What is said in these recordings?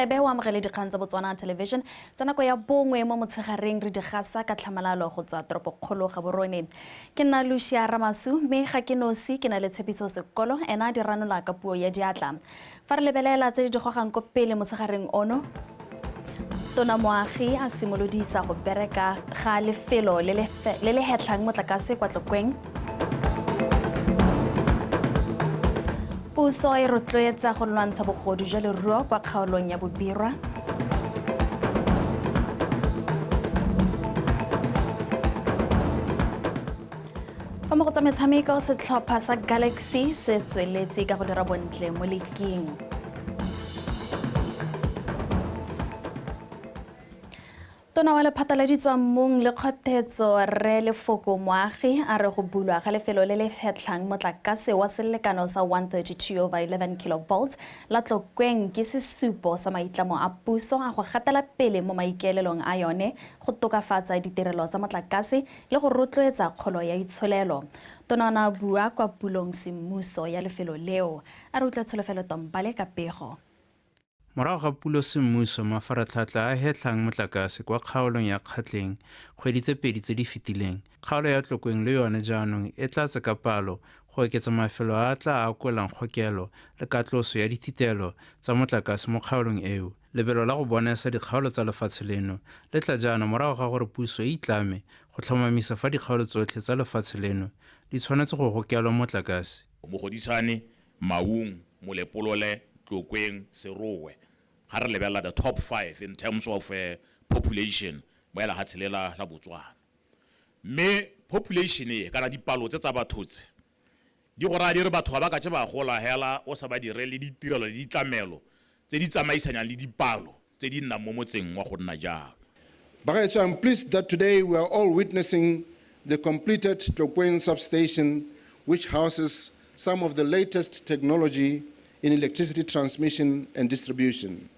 Ebe o amogele dikgang tsa Botswana Television tsa nako ya 1 mo motshegareng re di gasa ka tlhamalalo go tswa toropokgolo Gaborone. Ke nna Lucia Ramasu mme ga ke nosi ke na le Tshepiso Sekolo ena a di ranola ka puo ya diatla. Fa re lebelela tse di gogang ko pele motshegareng ono, Tona Moagi a simolodisa go bereka ga lefelo le le hetlhang motlakase kwa Tlokweng. Puso e rotloetsa go lwantsha bogodu jwa leruo kwa kgaolong ya Bobirwa. Fa mo go tsa metshameko, setlhopha sa Galaxy se tsweletse ka go dira bontle mo leking. Tona wa lephata la ditswammung le kgothetso Rre Lefoko Moagi a re go bulwa ga lefelo le le fetlhang motlakase wa selekano sa 132/11 kilovolts la Tlokweng ke sesupo sa maitlamo a puso a go gatela pele mo maikaelelong a yone go tokafatsa ditirelo tsa motlakase le go rotloetsa kgolo ya itsholelo. Tona o ne a bua kwa pulong semmuso ya lefelo leo. A re utlwa Tsholofelo Tompale ka pego. Morago ga pulo semmuso, mafaratlhatlha a hetlhang motlakase kwa kgaolong ya Kgatleng kgwedi tse 2 tse di fetileng. Kgaolo ya Tlokweng le yone jaanong e tlatse ka palo go oketsa mafelo a tla akolang kgokelo le katloso ya dithitelo tsa motlakase mo kgaolong eo. Lebelo la go bonesa dikgaolo tsa lefatshe leno le tla jaana morago ga gore puso e itlame go tlhomamisa fa dikgaolo tsotlhe tsa lefatshe leno di tshwanetse go gokelwa motlakase. Mogoditshane, Maung, Molepolole, Tlokweng, Serowe. Ga re lebelela the top 5 in terms of population mo lehatshe le la Botswana. Mme population e kana dipalo tse tsa batho tse di go raya di re batho ga ba ka tse ba gola hela o sa ba direle ditirelo le ditlamelo tse di tsamaisanyang le dipalo tse di nnang mo motseng wa go nna jalo. Bagaetsho, I'm pleased that today we are all witnessing the completed Tlokweng substation, which houses some of the latest technology in electricity transmission and distribution.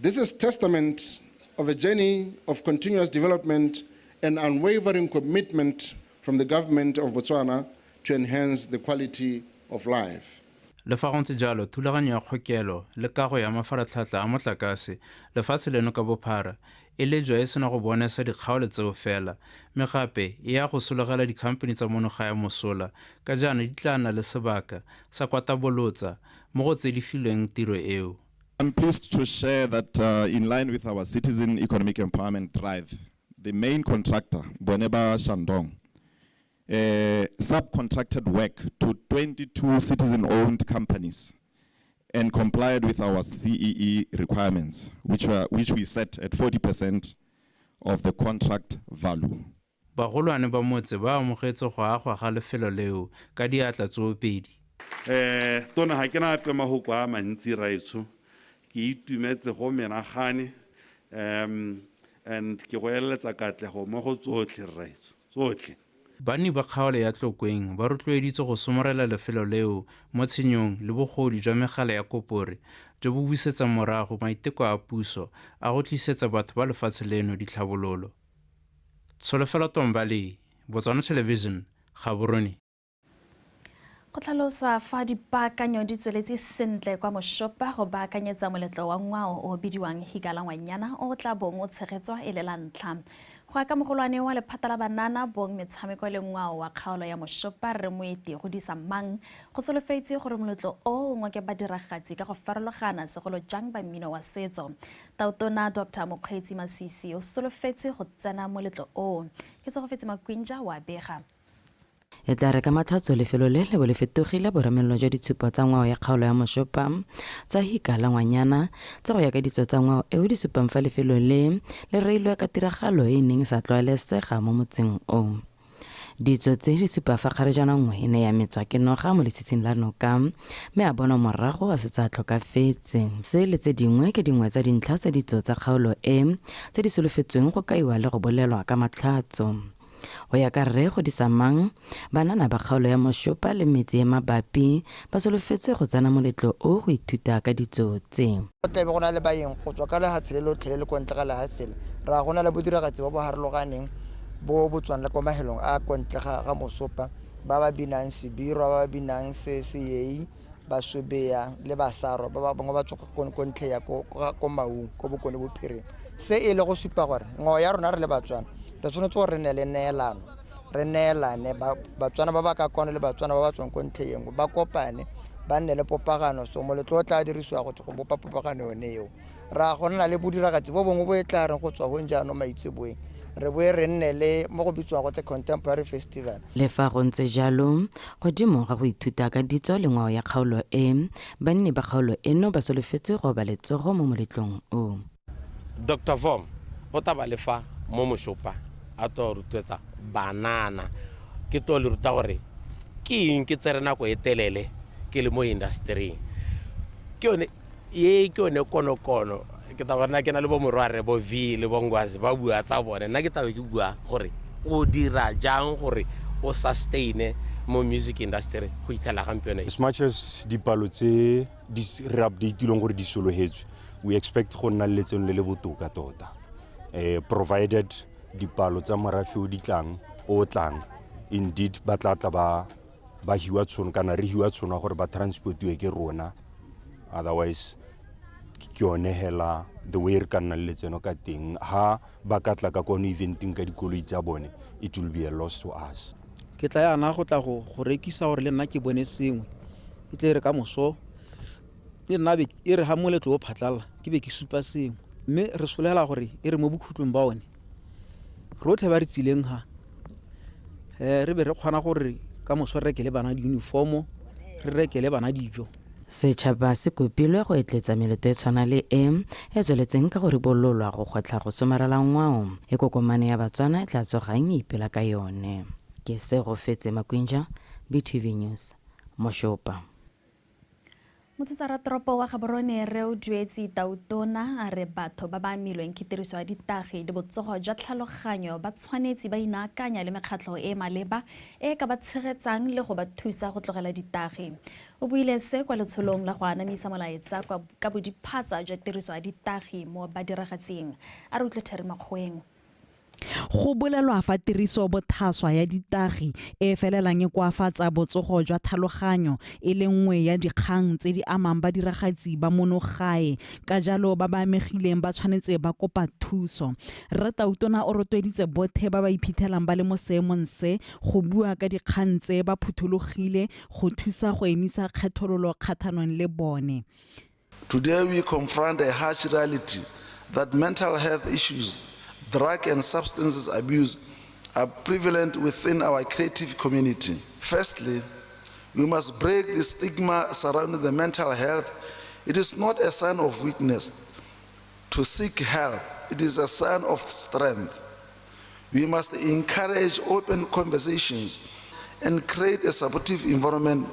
This is testament of a journey of continuous development and unwavering commitment from the government of Botswana to enhance the quality of life. Le fa go ntse jalo, thulaganyo ya kgokelo le kago ya mafaratlhatlha a motlakase lefatshe leno ka bophara e lejwa e sena go bonesa dikgaolo tseo fela, mme gape e ya go sologela dikhamphani tsa mono gae mosola ka jaana di tla nna le sebaka sa kwatabolotsa mo go tse di filweng tiro eo. I'm pleased to share that in line with our citizen economic empowerment drive, the main contractor, Boneba Shandong, subcontracted work to 22 citizen-owned companies and complied with our CEE requirements, which we set at 40% of the contract value. Bagolwane ba motse ba amogetse go agwa ga lefelo leo ka diatla tsoopedi. Tona ga ke na ape mahoko a mantsi raetsho. Ke itumetse go menagane, and ke go eletsa katlego mo go tsotlhe raetsho, tsotlhe. Banni ba kgaolo ya Tlokweng ba rotloeditswe go somarela lefelo leo mo tshenyong le bogodu jwa megala ya kopore jo bo busetsang morago maiteko a puso a go tlisetsa batho ba lefatshe leno ditlhabololo. Tsholofelo Tombale, Botswana Television, Gaborone. Go tlhaloswa fa dipaakanyo di tsweletse sentle kwa Moshopa go baakanyetsa moletlo wa ngwao o bidiwang Hika la Ngwanyana o tla bong o tshegetswa e le la ntlha. Go ya ka mogolwane wa lephata la banana bong metshameko le ngwao wa kgaolo ya Moshopa Rre Moeti Godisa Mang, go solofetswe gore moletlo o ngoke badiragatsi ka go farologana segolo jang ba mmino wa setso. Tautona Dr. Mokgweetsi Masisi o solofetswe go tsena moletlo o. Ke Tsogofetse Makwinja wa bega. E tla re ka matlhatso lefelo le le bo le fetogile boremelelo jwa ditshupo tsa ngwao ya kgaolo ya Moshopa tsa Hika la Ngwanyana tse go ya ka ditso tsa ngwao eo di supang fa lefelo le le reilwe ka tiragalo e e neng e sa tlwaelesega mo motseng o. Ditso tse di supa fa kgarejana nngwe e ne ya metswa ke noga mo letshitshing la noka mme a bonwa morago a setse a tlhokafetse. Se le tse dingwe ke dingwe tsa dintlha tsa ditso tsa kgaolo e tse di solofetsweng go kaiwa le go bolelwa ka matlhatso. Go ya ka Rre Godisa Mang, banana ba kgaolo ya Moshopa le metse e mabapi ba solofetswe go tsena moletlo o go ithuta ka ditso tse. Go tlabe go na le baeng go tswa ka lehatshe le lotlhe le le kwa ntle ga lehatshe le. Ra go na le bodiragatsi ba bo harologaneng bo bo tswang le kwa mahelong a kwa ntle ga Moshopa, ba ba binang sebirwa, ba ba binang seyei, Basobea le Basaro ba bangwe ba tswa ko ntlhe ya ko Maung ko Bokone Bophirima. Se e le go supa gore ngwao ya rona re le Batswana re tshwanetse gore re nne le neelano, re neelane Batswana ba ba ka kwano le Batswana ba ba tswang ko ntlhe engwe ba kopane ba nne le popagano. So moletlo o tla dirisiwa go bopa popagano yone eo. Ra go nna le bodiragatsi bo bongwe bo e tla reng go tswa gong jaanong maitseboeng re boe re nne le mo go bitswang gote Contemporary Festival. Le fa go ntse jalo, godimo ga go ithuta ka ditso le ngwao ya kgaolo e, banni ba kgaolo eno ba solofetse go ba letsogo mo moletlong o. Dr. Vom o tla ba le fa mo Moshopa a tlo rotloetsa banana, ke tlo le ruta gore ke eng ke tsere nako e telele ke le mo industry-ing. Ke yone ye, ke yone konokono. Ke tla bona ke na le bo morwarre bo V le bo Ngwazi ba bua tsa bone, nna ke tlabe ke bua gore o dira jang gore o sustain mo music industry go itlhela gampieno. As much as dipalo tse di re update-ileng gore di sologetswe, we expect go nna le letseno le le botoka tota, provided dipalo tsa morafe o di tlang o tlang indeed ba tla tla ba hiwa tshono kana re hiwa tshono gore ba transportiwe ke rona. Otherwise ke yone hela the way re ka nna le letseno ka teng. Ha ba ka tla ka kwano eventing ka dikoloi tsa bone, it will be a loss to us. Ke tla yana go tla go rekisa gore le nna ke bone sengwe, e tle re ka moso le nna e re ha moletlo o phatlalla ke be ke supa sengwe, mme re solela gore e re mo bokhutlong ba one rotlhe ba re tsileng ha re be re kgona gore ka moso re rekele bana di-uniformo, re rekele bana dijo. Setšhaba se kopilwe go etletsa meletlo e tshwana le e e tsweletseng ka go ribololwa go gwetlha go somarela ngwao e kokomane ya Batswana e tla tsogang e ipela ka yone. Ke se go fetse Makwinja, BTV News, Moshopa. Mothusaratoropo wa Gaborone re o duetse Tautona a re batho ba ba amilweng ke tiriso ya ditagi le botsogo jwa tlhaloganyo ba tshwanetse ba inaakanya le mekgatlho e maleba e ka ba tshegetsang le go ba thusa go tlogela ditagi. O buile se kwa letsholong la go anamisa molaetsa ka bodiphatsa jwa tiriso ya ditagi mo badiragatsing. A re utlwe Theri Makgoeng. Go bolelwa fa tiriso bothaswa ya ditagi e felelang e koafatsa botsogo jwa tlhaloganyo e le nngwe ya dikgang tse di amang badiragatsi ba mono gae, ka jalo ba ba amegileng ba tshwanetse ba kopa thuso. Rre Tautona o rotloeditse bothe ba ba iphitlhelang ba le mo seemong se go bua ka dikgang tse ba phuthologile go thusa go emisa kgethololo kgatlhanong le bone. Today we confront a harsh reality that mental health issues, drug and substances abuse are prevalent within our creative community. Firstly, we must break the stigma surrounding the mental health. It is not a sign of weakness to seek help. It is a sign of strength. We must encourage open conversations and create a supportive environment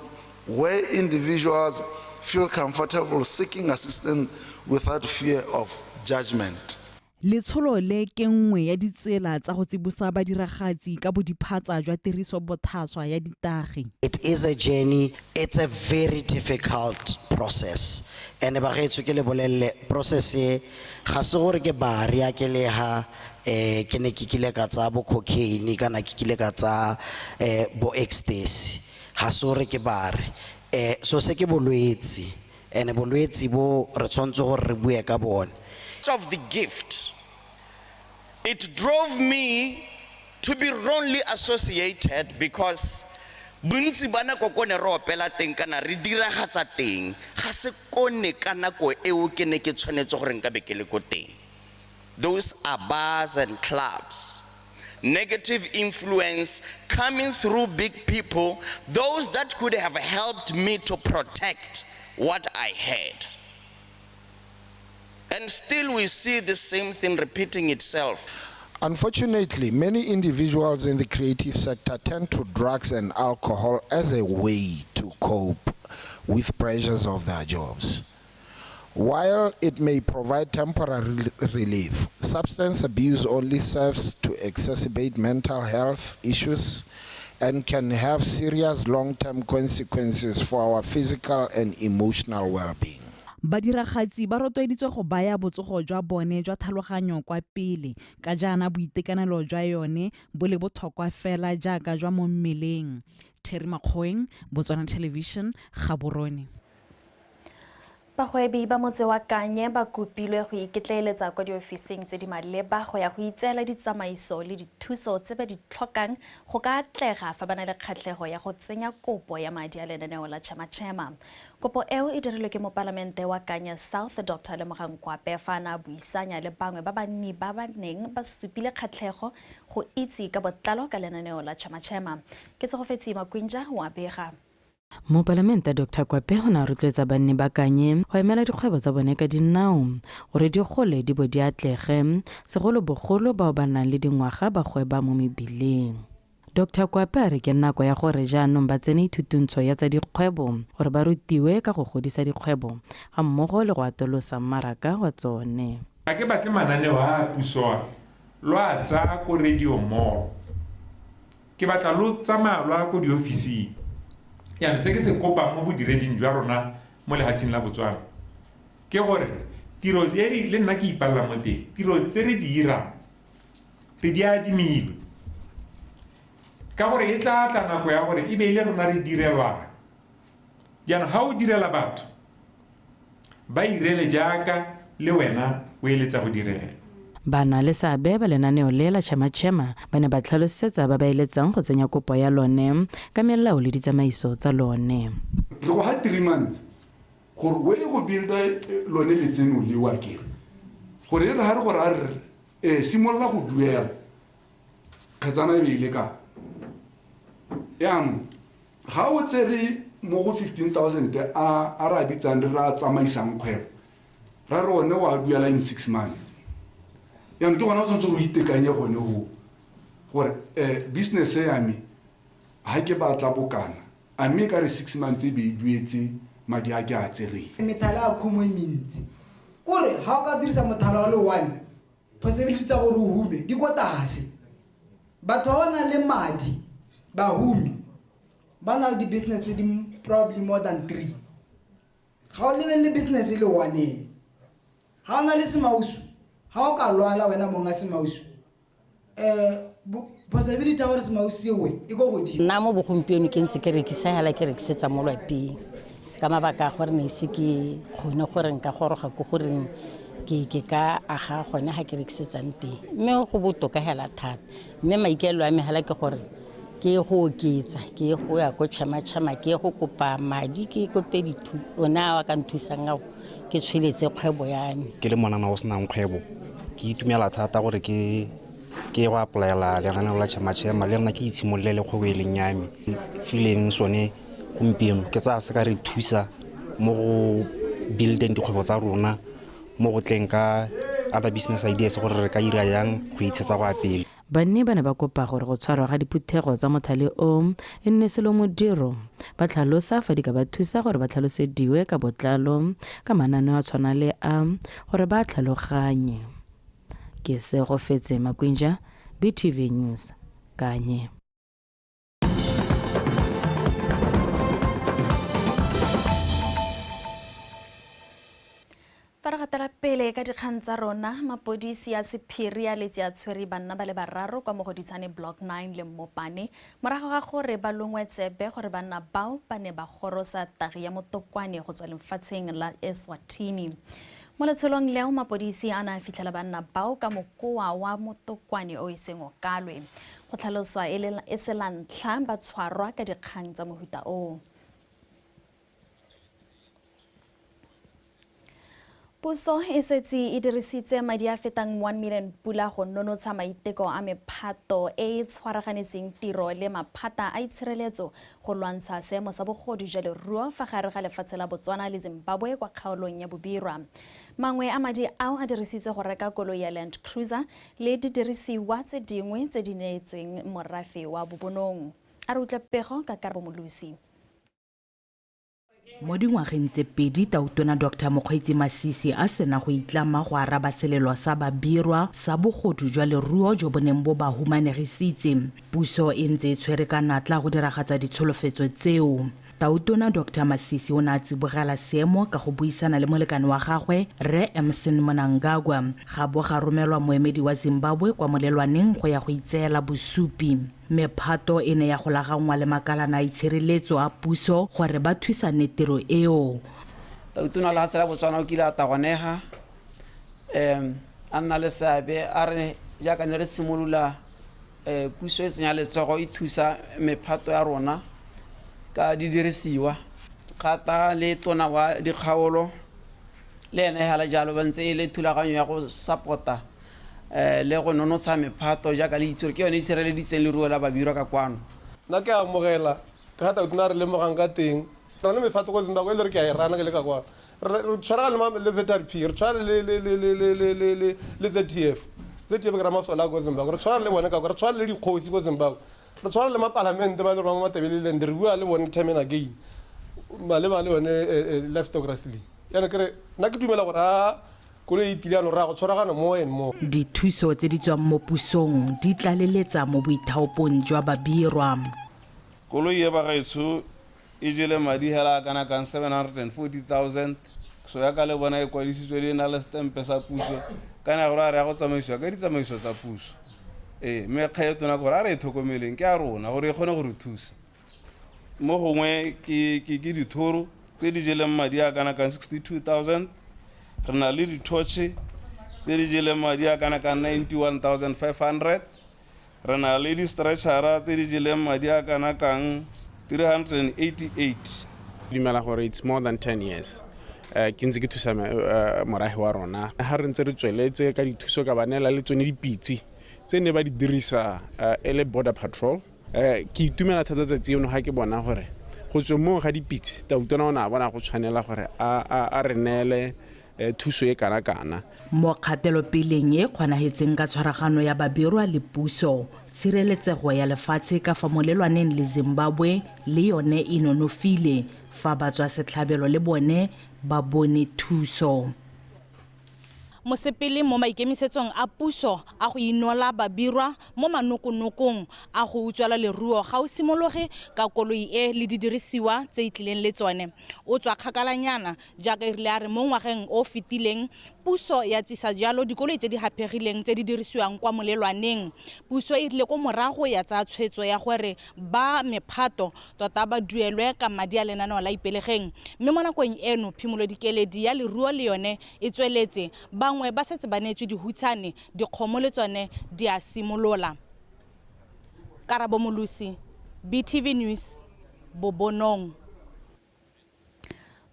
where individuals feel comfortable seeking assistance without fear of judgment. Letsholo le ke nngwe ya ditsela tsa go tsibosa badiragatsi ka bodiphatsa jwa tiriso bothaswa ya ditagi. It is a journey, it's a very difficult process. And bagaetsho ke le bolelle process e ga se gore ke bari a ke leha ke ne ke kile ka tsa bo cocaine kana ke kile ka tsa bo ecstasy, ga se gore ke bari. So se ke bolwetsi, and bolwetsi bo re tshwanetse gore re bue ka bone. Of the gift, it drove me to be wrongly associated because bontsi ba nako ko ne re opela teng kana re diragatsa teng ga se kone ka nako eo ke ne ke tshwanetse gore nka be ke le ko teng. Those are bars and clubs. Negative influence coming through big people, those that could have helped me to protect what I had. And still we see the same thing repeating itself. Unfortunately, many individuals in the creative sector turn to drugs and alcohol as a way to cope with pressures of their jobs. While it may provide temporary relief, substance abuse only serves to exacerbate mental health issues and can have serious long-term consequences for our physical and emotional well-being. Badiragatsi ba rotloeditswe go baya botsogo jwa bone jwa tlhaloganyo kwa pele ka jaana boitekanelo jwa yone bo le botlhokwa fela jaaka jwa mo mmeleng. Terry Makgoeng, Botswana Television, Gaborone. Bagwebi ba motse wa Kanye ba kopilwe go iketleeletsa kwa diofising tse di maleba go ya go itseela ditsamaiso le dithuso tse ba di tlhokang go ka atlega fa ba na le kgatlhego ya go tsenya kopo ya madi a lenaneo la Chema Chema. Kopo eo e dirilwe ke mopalamente wa Kanye South Dr. Lemogang Kwape fa a ne a buisanya le bangwe ba banni ba ba neng ba supile kgatlhego go itse ka botlalo ka lenaneo la Chema Chema. Ke Tsogofetsi Makwinja wa bega. Mopalamente Dr Kwape o ne a rotloetsa banni ba Kanye go emela dikgwebo tsa bone ka dinao gore di gole di bo di atlege, segolobogolo bao ba nang le dingwaga ba gweba mo mebileng. Dr Kwape a re ke nako ya gore jaanong ba tsene ithutuntsho ya tsa dikgwebo gore ba rutiwe ka go godisa dikgwebo ga mmogo le go atolosa mmaraka wa tsone. Ga ke batle mananeo a a puso a lo a tsaya ko radio mall. Ke batla lo tsamaya lo ya ko diofising. Jaanong se ke se kopang mo bodireding jwa rona mo lehatsheng la Botswana ke gore tiro e le nna ke ipalela mo teng, tiro tse re di dirang re di adimilwe ka gore e tla tla nako ya gore e be e le rona re direlwang. Jaanong ga o direla batho ba irele jaaka le wena o eletsa go direla. Bana le seabe ba lenaneo le la Chema Chema ba ne ba tlhalosetsa ba ba eletsang go tsenya kopo ya lone ka melao le ditsamaiso tsa lone. Re go ha 3 months gore o ye go builda lone letseno leo akere. Gore e re ha re gore a re simolola go duela kgetsana e be ile ka. Jaanong ga o tsere mo go 15,000 a re a bitsang re a tsamaisang kgwebo ra re one o a duela in 6 months. Jaanong ke gona o tshwanetse o itekanye gone go gore business ya me ga ke batla bokana a mme ka re 6 months e be e duetse madi a ke a tsereng. Methala a khumo e mentsi kore ga o ka dirisa mothala wa le one possibility tsa gore o hume di kwa tlase. Batho ba ba nang le madi bahumi ba na le di-business tse di probably more than 3. Ga o lebelele business e le one, ga o na le semausu, ga o ka lwala wena monga semausu, possibility ya gore semausu sewe e ko godimo. Nna mo bogompieno ke ntse ke rekisa hela ke rekisetsa mo lwapeng ka mabaka a gore ne ise ke kgone gore nka goroga ko goreng ke ka aga gone ga ke rekisetsang teng, mme go botoka hela thata. Mme maikaelelo a me hela ke gore ke go oketsa, ke go ya ko Chema Chema, ke go kopa madi, ke kope one a ka nthusang ao ke tshweletse kgwebo ya me. Ke le monana o senang kgwebo, ke itumela thata gore ke go applyela lenaneo la Chema Chema le nna ke itshimololele kgwebo e leng ya me. Fileng sone gompieno ke tsaya se ka re thusa mo go buildeng dikgwebo tsa rona, mo go tleng ka other business ideas gore re ka ira yang go itshetsa go ya pele. Banni ba ne ba kopa gore go tshwarwa ga diphuthego tsa mothale o e nne selo modiro, ba tlhalosa fa di ka ba thusa gore ba tlhalosediwe ka botlalo ka mananeo a tshwana le a gore ba tlhaloganye. Ke Segofetse Makwinja, BTV News, Kanye. Fa re gatela pele ka dikgang tsa rona, mapodisi a sephiri a letse a tshwere banna ba le bararo kwa Mogoditshane Block 9 le Mmopane morago ga gore ba longwe tsebe gore banna bao ba ne ba gorosa tagi ya motokwane go tswa lefatsheng la Eswatini. Mo letsholong leo mapodisi a ne a fitlhela banna bao ka mokoa wa motokwane o iseng o kalwe. Go tlhaloswa e se la ntlha ba tshwarwa ka dikgang tsa mohuta oo. Puso e setse e dirisitse madi a fetang 1 million pula go nonotsha maiteko a mephato e e tshwaraganetseng tiro le maphata a itshireletso go lwantsha seemo sa bogodu jwa leruo fa gare ga lefatshe la Botswana le Zimbabwe kwa kgaolong ya Bobirwa. Mangwe a madi ao a dirisitswe go reka koloi ya Land Cruiser le didirisiwa tse dingwe tse di neetsweng morafe wa Bobonong. A re utlwe pego ka Karabo Molusi. Mo dingwageng tse pedi Tautona Dr Mokgweetsi Masisi a sena go itlama go araba selelo sa Babirwa sa bogodu jwa leruo jo bo neng bo ba humanegisitse. Puso e ntse e tshwere ka natla go diragatsa ditsholofetso tseo. Tautona Dr Masisi o ne a tsibogela seemo ka go buisana le molekane wa gagwe Rre Emmerson Mnangagwa. Ga bo ga romelwa moemedi wa Zimbabwe kwa molelwaneng go ya go itseela bosupi. Mephato e ne ya golaganngwa le makalana a itshireletso a puso gore ba thusane tiro eo. Tautona lehatshe la Botswana o kile a tla gone ga a nna le seabe a re jaaka ne re simolola puso e tsenya letsogo e thusa mephato ya rona ka didirisiwa gata le tona wa dikgaolo le ene hela jalo ba ntse e le thulaganyo ya go support-a le go nonotsha mephato jaaka le itse gore ke yone e sireleditseng leruo la Babirwa ka kwano. Nna ke a amogela ka ga Tautona re lemogang ka teng re na le mephato ko Zimbabwe e le re ke a e rana ke le ka kwano re tshwaragane le ZRP re tshwaragane le ZTF ZTF ke ra masole a ko Zimbabwe re tshwaragane le bone ka kwa re tshwaragane le dikgosi ko Zimbabwe re tshwaragane le mapalamente ba le ba mo Matabeleland re bua le bone time and again maleba le yone livestock rustling yana ke re nna ke dumela gore a koloi e tile yanong re ya go tshwaragana more and more. Dithuso tse di tswang mo pusong di tlaleletsa mo boithaopong jwa Babirwa. Koloi e bagaetsho e jele madi hela a kana kang 740,000 so ya ka le bona e kwadisitswe le na le stempe sa puso kana gore a re ya go tsamaisiwa ka ditsamaiso tsa puso mme kgang e tona gore a re e tlhokomeleng ke a rona gore e kgone go re thusa mo gongwe ke dithoro tse di jeleng madi a kana kang 62,000 re na le ditotšhe tse di jeleng madi a kana kang 91,500 re na le di-stretchera tse di jeleng madi a kana kang 388. Dumela gore it's more than 10 years ke ntse ke thusa morafe wa rona ga re ntse re tsweletse ka dithuso ka ba neela le tsone dipitse tse ne ba di dirisa e le border patrol. Ke itumela thata tsatsi eno ga ke bona gore go tswe moo ga dipitse Tautona o ne a bona go tshwanela gore a re neele thuso e kana-kana. Mo kgatelopeleng e kgonagetseng ka tshwaragano ya Babirwa le puso, tshireletsego ya lefatshe ka fa molelwaneng le Zimbabwe le yone e nonofile fa batswa setlhabelo le bone ba bone thuso. Mosepele mo maikemisetsong a puso a go inola Babirwa mo manokonokong a go utswela leruo ga o simologe ka koloi e le didirisiwa tse e tlileng le tsone. O tswa kgakalanyana jaaka e rile a re mo ngwageng o fetileng puso ya tsisa jalo dikoloi tse di haphegileng tse di dirisiwang kwa molelwaneng. Puso e rile ko morago ya tsaya tshwetso ya gore ba mephato tota ba duelwe ka madi a lenaneo la Ipelegeng, mme mo nakong eno phimolo dikeledi ya leruo le yone e tsweletse. Bangwe ba setse ba neetswe dihutshane, dikgomo le tsone di a simolola. Karabo Molusi, BTV News, Bobonong.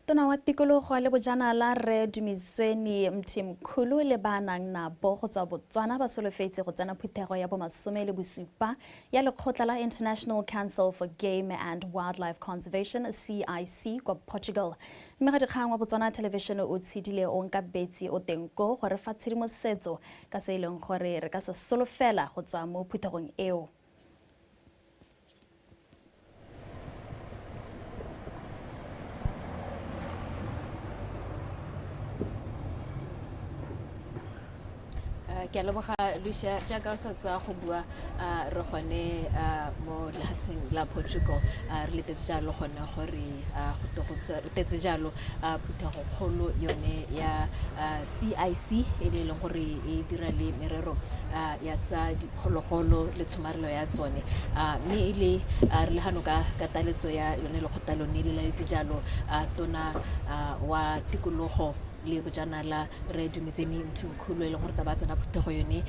Tona wa tikologo le bojanala Rre Dumisweni Mthimkhulu le ba nang nabo go tswa Botswana ba solofetse go tsena phuthego ya bomasome le bosupa ya lekgotla la International Council for Game and Wildlife Conservation CIC kwa Portugal. Mme ga dikgang wa Botswana Television o tshedile o nka betsi o teng ko gore fa tshedimosetso ka se e leng gore re ka se solofela go tswa mo phuthegong eo. Ke a leboga Lucia, jaaka o sa tswa go bua re gone mo lefatsheng la Portugal, re letetse jalo gone gore re tetse jalo phuthego kgolo yone ya CIC e le leng gore e dira le merero ya tsa diphologolo le tshomarelo ya tsone, mme e le re le gano ka taletso ya yone lekgotla lone le laetse jalo tona wa tikologo le bojanala Rre Dumiseni Mthimkhulu e leng gore taba tsena phuthego yone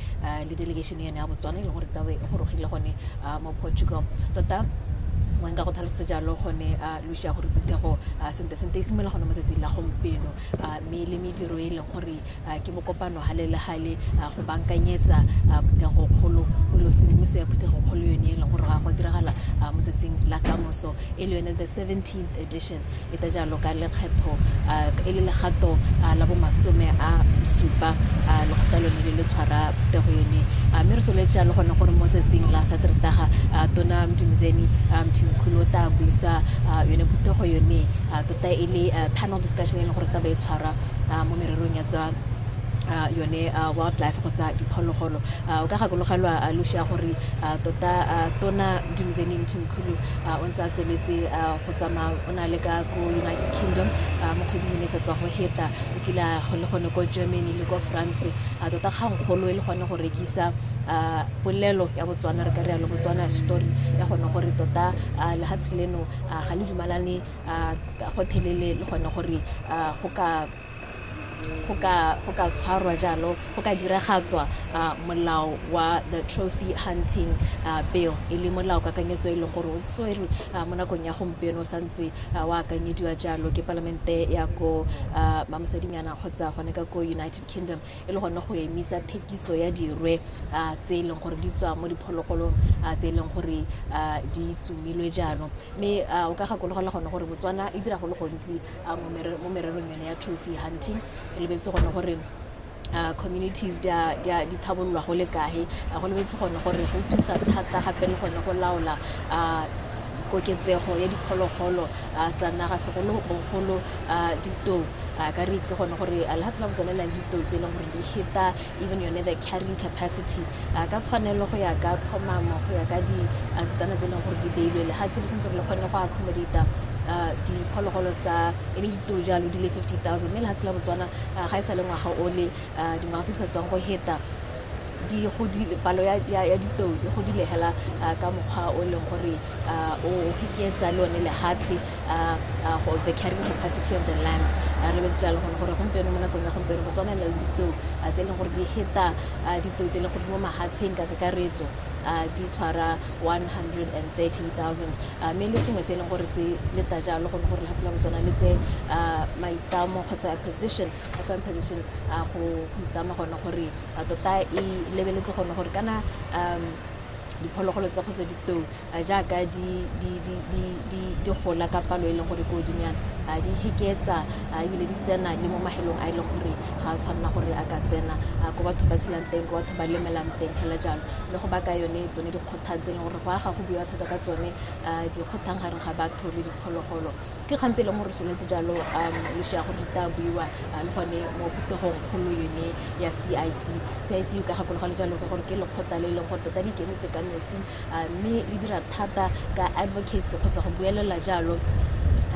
le delegation yone ya Botswana e leng gore taba e gorogile gone mo Portugal. Tota nka go tlhalosetsa jalo gone Lucia gore phuthego sente sente e simolola gone mo tsatsing la gompieno, mme le mediro e leng gore ke bokopano gale le gale go bankanyetsa phuthego kgolo semmuso ya phuthego kgolo yone e leng gore ga go diragala mo tsatsing la kamoso e le yone the 17th edition e ta jalo ka lekgetho e le legato la bomasome a bosupa lekgotla lone le le tshwara phuthego yone, mme re soletse jalo gone gore mo tsatsing la Sateretaga tona Mdumiseni Mthimkhulu o tla buisa yone phuthego yone tota e le panel discussion e leng gore taba e tshwara mo mererong ya tsa Yone wildlife kgotsa diphologolo. O ka gakologelwa, Lucia, gore tota tona Dumizeni Mthimkhulu o ntse a tsweletse go tsamaya o na le ka ko United Kingdom mo kgweding e sa tswa go heta, o kile a go le gone ko Germany le ko France. Tota kgangkgolo e le gone go rekisa polelo ya Botswana, re ka rialo Botswana story ya gone gore tota lehatshe leno ga le dumalane gothelele le gone gore go ka tshwarwa jalo, go ka diragatswa molao wa the trophy hunting bill, e le molao kakanyetso e leng gore o tshwerwe mo nakong ya gompieno, o santse wa akanyediwa jalo ke palamente ya ko mamosadinyana kgotsa gone ka ko United Kingdom, e le gone go emisa thekiso ya dirwe tse e leng gore di tswa mo diphologolong tse e leng gore di tsomilwe jalo. Mme o ka gakologela gone gore Botswana e dira go le gontsi mo mererong yone ya trophy hunting, e lebetse gone gore communities di thabololwa go le kae, go lebetse gone gore go thusa thata gape le gone go laola koketsego ya diphologolo tsa naga, segolobogolo ditou. Ka re itse gone gore lehatshe la Botswana le na le ditou tse e leng gore di heta even yone the carrying capacity ka tshwanelo go ya ka thomamo, go ya ka ditsetana tse e leng gore di beilwe. Lehatshe le santse gore le kgone go accommodate diphologolo tsa e le ditou jalo di le 50,000, mme lehatshe la Botswana ga e sa le ngwaga o le dingwaga tse di sa tswang go heta di godile, palo ya ditou e godile hela ka mokgwa o leng gore o heketsa le one lehatshe, the carrying capacity of the land. Re lebetse jalo gone gore gompieno mo nakong ya gompieno Botswana e na le ditou tse e leng gore di heta ditou tse e leng gore di mo mahatsheng ka kakaretso di tshwara 130,000, mme le sengwe se e leng gore se leta jalo gone gore lehatshe la Botswana le tse maitlamo kgotsa a position, a firm position, go itama gone gore tota e lebeletse gone gore kana diphologolo tsa kgotsa ditou jaaka di gola ka palo e leng gore ko godimo yana, di heketsa ebile di tsena le mo mahelong a e leng gore ga a tshwanela gore a ka tsena ko batho ba tshelang teng, ko batho ba lemelang teng hela jalo, le go baka yone tsone dikgothang tse e leng gore go aga go buiwa thata ka tsone, dikgothang gareng ga batho le diphologolo. Ke kgang tse e leng gore soletse jalo lešea gore di tla buiwa le gone mo phuthegong kgolo yone ya CIC. CIC o ka gakologelwa jalo ka gore ke lekgotla le e leng gore tota di ikemetse ka nosi, mme le dira thata ka advocacy kgotsa go buelela jalo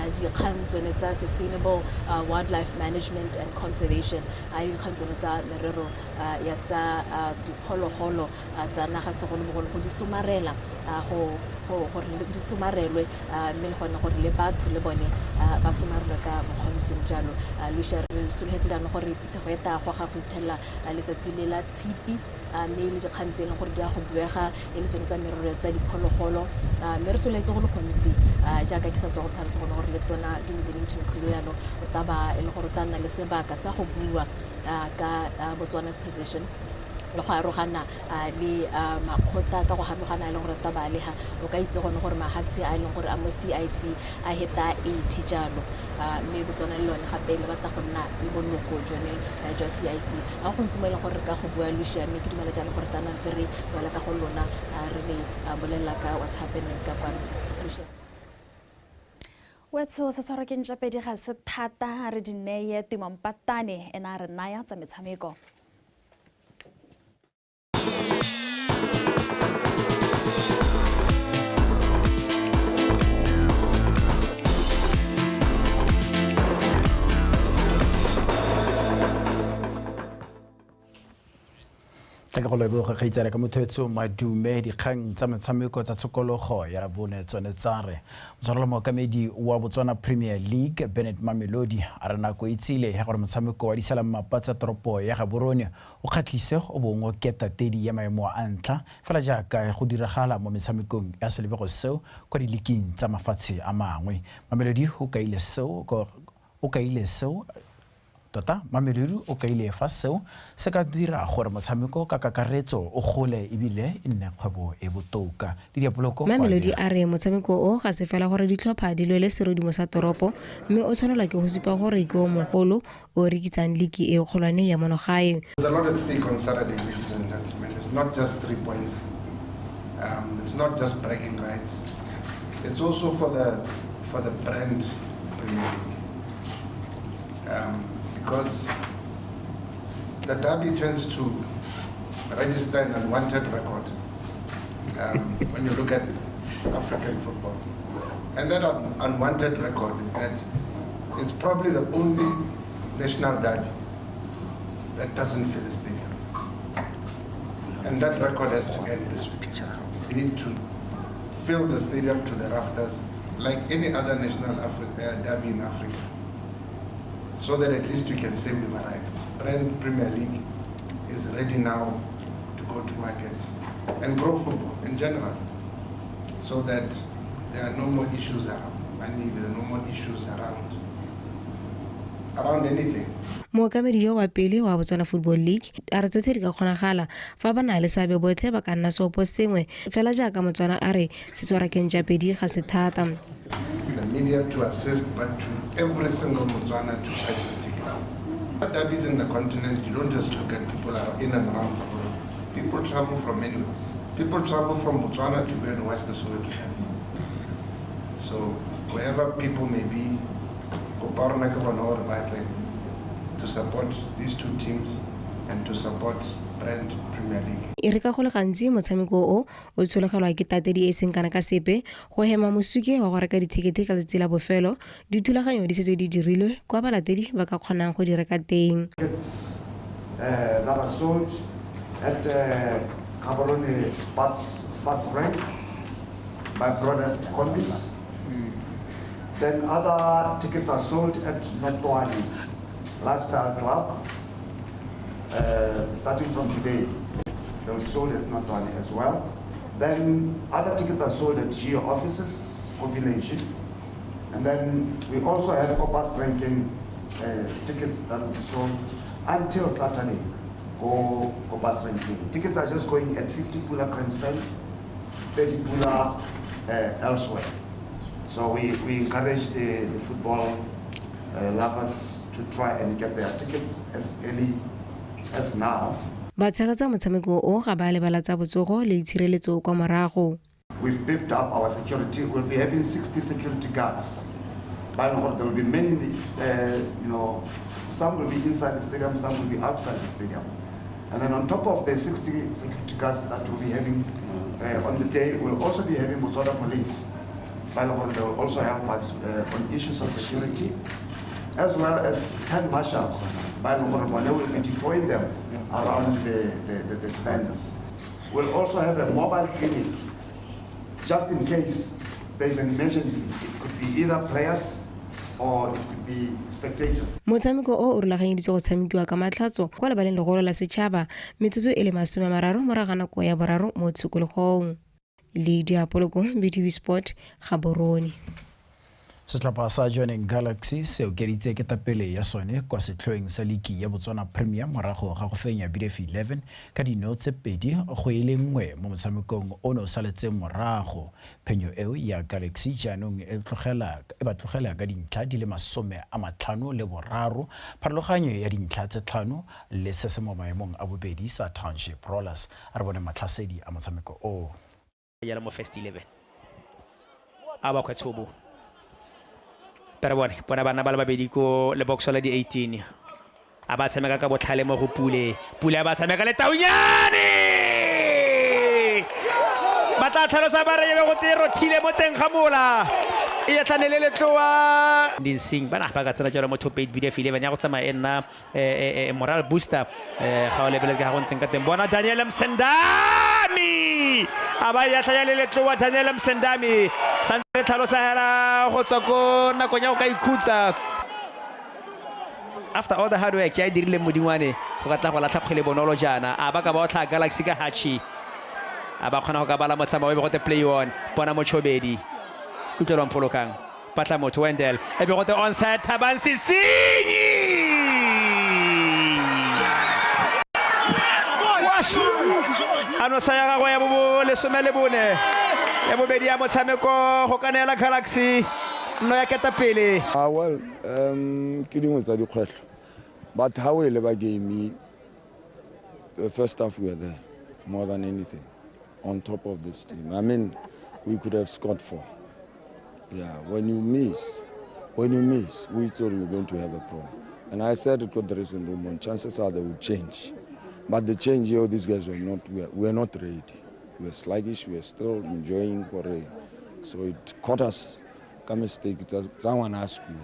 dikgang tsone tsa sustainable wildlife management and conservation, dikgang tsone tsa merero ya tsa diphologolo tsa naga, segolobogolo go di somarela, gore di somarelwe, mme le gone gore le batho le bone ba somarelwe ka mokgontseng jalo. Lucia, re sologetse jaanong gore phuthego e tla goga go ithelela letsatsi le la tshipi, mme le dikgang tse e leng gore di a go buega e le tsone tsa merero tsa diphologolo, mme re sologetse go le gontsi jaaka ke sa tswa go tlhalosa gone gore le tona Dumizeni Mthimkhulu yalo o tla ba e le gore o tla nna le sebaka sa go bua ka Botswana's position le go arogana le makgotla ka go harologana e leng gore taba leha o ka itse gone gore mahatshe a e leng gore a mo CIC a heta 80 jalo, mme Botswana le lone gape le batla go nna le boloko jone jwa CIC. Ga go ntse mo e leng gore re ka go bua, Lucia, mme ke dumela jalo gore tana ntse re boela ka go lona re le bolelela ka what's happening ka kwano, Lucia. Wetsho se tshwarwa ke ntšapedi ga se thata, re di neye Timompatane ena a re naya tsa metshameko. Tla ke go leboga kgaitsane ka motho etsho madume. Dikgang tsa metshameko tsa tshokologo ya rabone tsone tsa re motshwarelo mookamedi wa Botswana Premier League Bennett Mamelodi a re nako e tsile ya gore motshameko wa disalamapa tsa toropo ya Gaborone o kgatlhise o bongwe ketatedi ya maemo a ntlha fela jaaka go diragala mo metshamekong ya selebego seo kwa diliking tsa mafatshe a mangwe. Mamelodi o kaile seo tota Mamelodi o kaile fa seo se ka dira gore motshameko ka kakaretso o gole ebile e nne kgwebo e botoka le diapoloko. Mamelodi a re motshameko o ga se fela gore ditlhopha di lwele serodimo sa toropo, mme o tshwanelwa ke go supa gore ke o mogolo o rekitsang liki e kgolwane ya monogae. There's a lot at stake on Saturday, ladies and gentlemen. It's not just 3 points. It's not just bragging rights. It's also for the brand Premier League. Because The derby tends to register an unwanted record when you look at African football. And that unwanted record is that it's probably the only national derby that doesn't fill the stadium. And that record has to end this week. We need to fill the stadium to the rafters like any other national derby in Africa, so that at least we can say we've arrived. Brand Premier League is ready now to go to market and grow football in general, so that there are no more issues around money, there are no more issues around anything. Mookamedi yo wa pele wa Botswana Football League a re tsotlhe di ka kgonagala fa ba na le seabe botlhe ba ka nna seopo sengwe fela jaaka Motswana a re setswarakeng ja pedi ga se thata. The media to assist, but to every single Motswana to purchase tickets. Derbies in the continent, you don't just look at people are in and around. People travel from anywhere. People travel from Botswana to go and watch the Soweto Derby. So wherever people may be, to support these two teams and to support Brand Premier League. E re ka go le gantsi motshameko o o tshologelwa ke tatedi e seng kana ka sepe go hema mosuke wa go reka dithekete ka letsatsi la bofelo, dithulaganyo di setse di dirilwe kwa balatedi ba ka kgonang go di reka teng. Tickets that are sold at Gaborone bus rank by Broadest Combis. Then other tickets are sold at Notwane Lifestyle Club. Starting from today, they will be sold at Notwane as well. Then other tickets are sold at GEO offices or village. And then we also have Opas ranking tickets that will be sold until Saturday. Go bus ranking. Tickets are just going at 50 pula grandstand, 30 pula elsewhere. So we encourage the football lovers to try and get their tickets as early as now. Ba tshegetsa motshameko o ga ba lebala tsa botsogo le itshireletso kwa morago. We've beefed up our security. We'll be having 60 security guards. By now, there will be many, some will be inside the stadium, some will be outside the stadium. And then on top of the 60 security guards that we'll be having on the day, we'll also be having Botswana Police. They will also help us on issues of security, as well as 10 marshals. They will be deploying them around the stands. We'll also have a mobile clinic, just in case there's an emergency. It could be either players or it could be spectators. Motshameko o o rulaganyeditswe go tshamekiwa ka matlhatso kwa lebaleng legolo la setšhaba metsotso e le 30 morago ga nako ya 3 mo tshokologong. Le Diapoloko, BTV Sport, Gaborone. Setlhopha sa Jwaneng Galaxy se okeditse ketapele ya sone kwa setlhoeng sa liki ya Botswana Premier morago ga go fenya BDF 11 ka dino tse 2-1 mo motshamekong o ne o saletseng morago. Phenyo eo ya Galaxy jaanong e ba tlogela ka dintlha di le 53, pharologanyo ya dintlha tse 5 le se se mo maemong a bobedi sa Township Rollers. A re bone matlhasedi a motshameko o. Yala mo first 11 a ba khwetshobo pero bone bona bana ba le babedi ko le box la di 18 a ba tshameka ka botlhale mo go Pule. Pule a ba tshameka le Taunyane ba tla tlhalosa ba re go te rothile mo teng ga mola e ya tlhanele letloa dinsing bana ba ka tsena jalo mo top 8 BDF 11 ya go tsamaya e nna moral booster ga o lebeletse ka go ntseng ka teng. Bona Daniel Msendami a ba ya tlhaya le letloa Daniel Msendami santse tlhalosa hela go tswa ko nakong ya go ka ikhutsa after all the hard work ya dirile modingwane go ka tla go latlha kgwele bonolo jaana a ba ka ba otlha Galaxy ka Hachi a ba kgona go ka bala motsamao e be go te play on bona Mochobedi Kutlwelwang Polokang batla motho Wendell e be go te onside Thabang Sesinyi ano sa ya gagwe ya bo 14 ya bobedi ya motshameko go ka neela Galaxy nno ya ketapele. Well, ke dingwe tsa dikgwetlho, but how we leba game the first half we were there more than anything on top of this team. I mean, we could have scored 4. Yeah, when you miss, we thought we were going to have a problem. And I said it got the dressing room, chances are they would change. But the change here, these guys were not, we were not ready. We were sluggish, we were still enjoying Korea. So it caught us. Come mistake, someone asked me.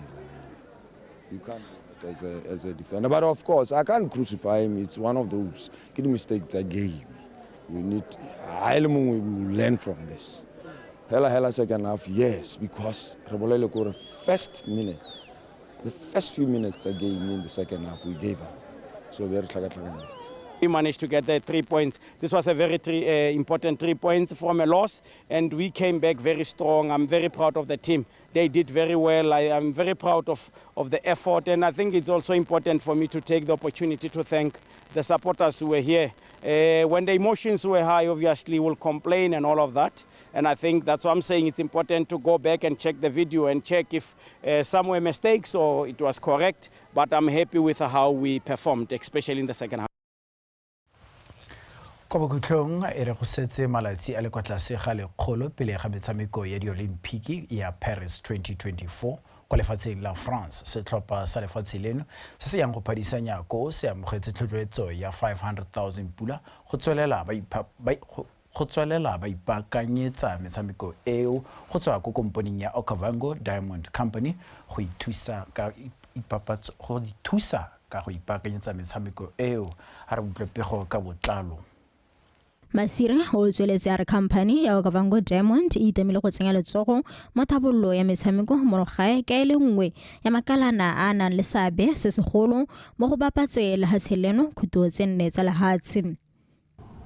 You can't do it as a defender. But of course, I can't crucify him. It's one of those kid mistakes I gave. We need, we will learn from this. Hela second half, yes, because Rebolele Kore first minutes, the first few minutes I gave in the second half, we gave up. So very tlaka. We managed to get the 3 points. This was a very important 3 points from a loss, and we came back very strong. I'm very proud of the team. They did very well. I am very proud of the effort, and I think it's also important for me to take the opportunity to thank the supporters who were here. When the emotions were high, obviously we'll complain and all of that, and I think that's what I'm saying. It's important to go back and check the video and check if some were mistakes or it was correct, but I'm happy with how we performed, especially in the second half. Kwa bokhutlong e re go setse malatsi a le kwa tlase ga lekgolo pele ga metshameko ya diolimpiki ya Paris 2024 kwa lefatsheng la France. Setlhopha sa lefatshe leno se se yang go phadisanya ko se amogetse tlhotlhoetso ya 500,000 pula go tswelela ba ipaakanyetsa metshameko eo go tswa ko komponing ya Okavango Diamond Company go ithusa ka go ipaakanyetsa metshameko eo. A re utlwe pego ka botlalo. Masira o tsweletse a re company ya Okavango Diamond e itemile go tsenya letsogo mo thabollo ya metshameko mo gae ka e le nngwe ya makalana a nang le seabe se segolo mo go bapatse lehatshe leno khuto tse nne tsa lehatshe.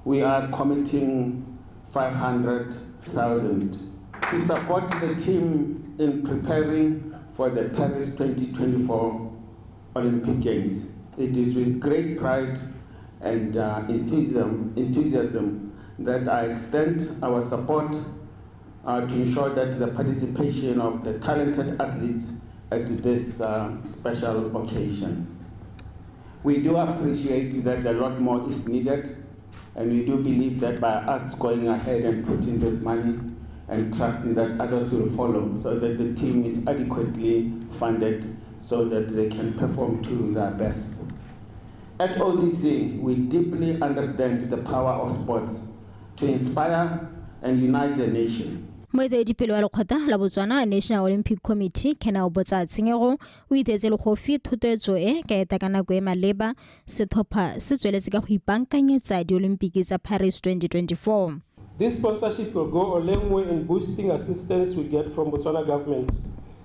We are committing 500,000 to support the team in preparing for the Paris 2024 Olympic Games. It is with great pride and enthusiasm that I extend our support to ensure that the participation of the talented athletes at this special occasion. We do appreciate that a lot more is needed, and we do believe that by us going ahead and putting this money and trusting that others will follow so that the team is adequately funded so that they can perform to their best. At ODC, we deeply understand the power of sports to inspire and unite the nation. Moeteledipele wa lekgotla la Botswana National Olympic Committee Kenao Botsa Tshenyego o itetse legofi thotloetso e ka eta ka nako e maleba setlhopha se tsweletse ka go ipaakanyetsa diolimpiki tsa Paris 2024. This sponsorship will go a long way in boosting assistance we get from Botswana government,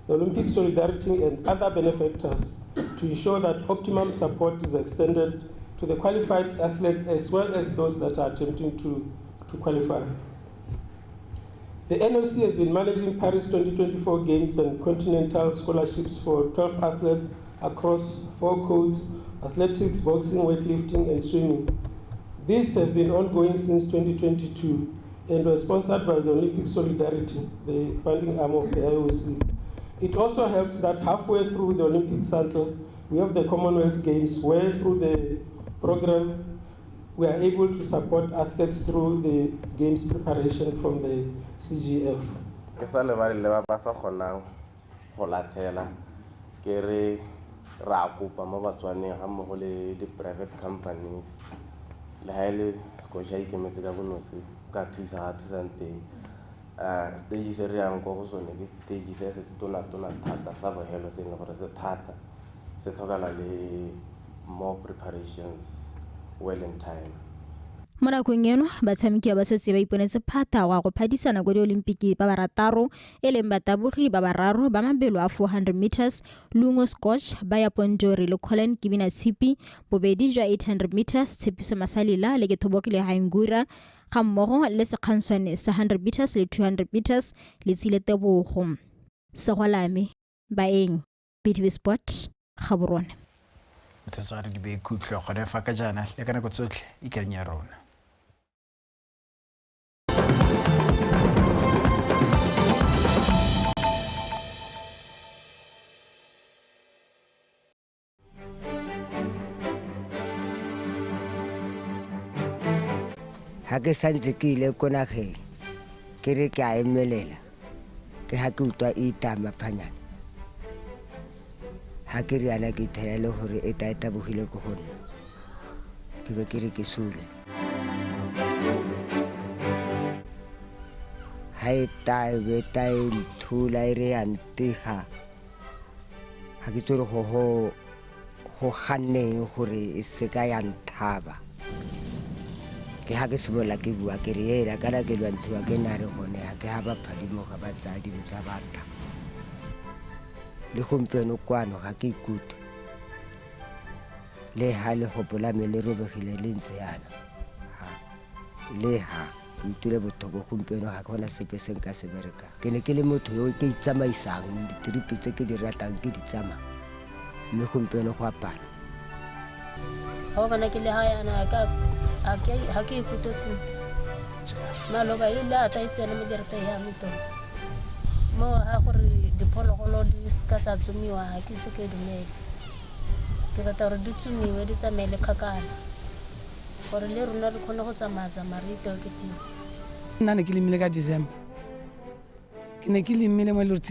the Olympic Solidarity and other benefactors to ensure that optimum support is extended to the qualified athletes as well as those that are attempting to qualify. The NOC has been managing Paris 2024 Games and continental scholarships for 12 athletes across 4 codes: athletics, boxing, weightlifting, and swimming. These have been ongoing since 2022 and were sponsored by the Olympic Solidarity, the funding arm of the IOC. It also helps that halfway through the Olympic cycle, we have the Commonwealth Games, where through the program, we are able to support athletes through the games preparation from the CGF. Ke sa lebale le ba ba sa kgonang go lathela ke re ra kopa mo Batswaneng ga mmogo le di-private companies le ha e le Scotia ikemetse ka bonosi ka thusa ga thusang teng. Stage se re yang ko go sone ke stage se se tona-tona thata sa bogelo se e leng gore se thata se tlhokana le more preparations well in time. Mo nakong eno batshameki ba setse ba iponetse phata wa go phadisana ko diolimpiki ba barataro e leng batabogi ba bararo ba mabelo a 400 meters Lungo Scotch ba ya Pondori le Colin Kibina Tshipi, bobedi jwa 800 meters Tshepiso Masalila le Kethobokile Haingura ga mmogo le sekganswane sa 100 meters le 200 meters le Tsile Tebogo. Segolame Baeng, BTV Sport, Gaborone. Motho a re di be khutlo gone fa ka jaana le ka nako tsotlhe ikanya rona. Ha ke santse ke ile ko nageng ke re ke a emelela ke ha ke utlwa e itama phanyana. Ga ke riana ke ithela le gore e ta e tabogile ko go nna, ke be ke re ke sule. Ga e ta e be ta e nthula e re ya ntega, ga ke itse gore go ganneng gore e seka ya nthaba. Ke ga ke simolola ke bua ke re ela kana ke lwantshiwa ke nare gone, ga ke ga ba phadimo ga ba tsaya dilo tsa batho. Le gompieno kwano ga ke ikutlwe, le ha legopo la me le robegile le ntse yana, le ha ke utlwile botlhoko gompieno ga ke gona sepe se nka se berekang. Ke ne ke le motho yo ke itsamaisang, ditiripi tse ke di ratang ke di tsamaya, mme gompieno go a pala. Ga o bona ke le ga yana ga ke ikutlwe sentle. Maloba e le ata e tsene mo jarateng ya me tota. Mo ga gore diphologolo di seka tsa tsomiwa ga ke ise ke dumele. Ke batla gore di tsomiwe di tsamaele kgakala, gore le rona re kgone go tsamaya-tsamaya re itewa ke tiro. Nna ne ke lemile ka December, ke ne ke lemile mo e le gore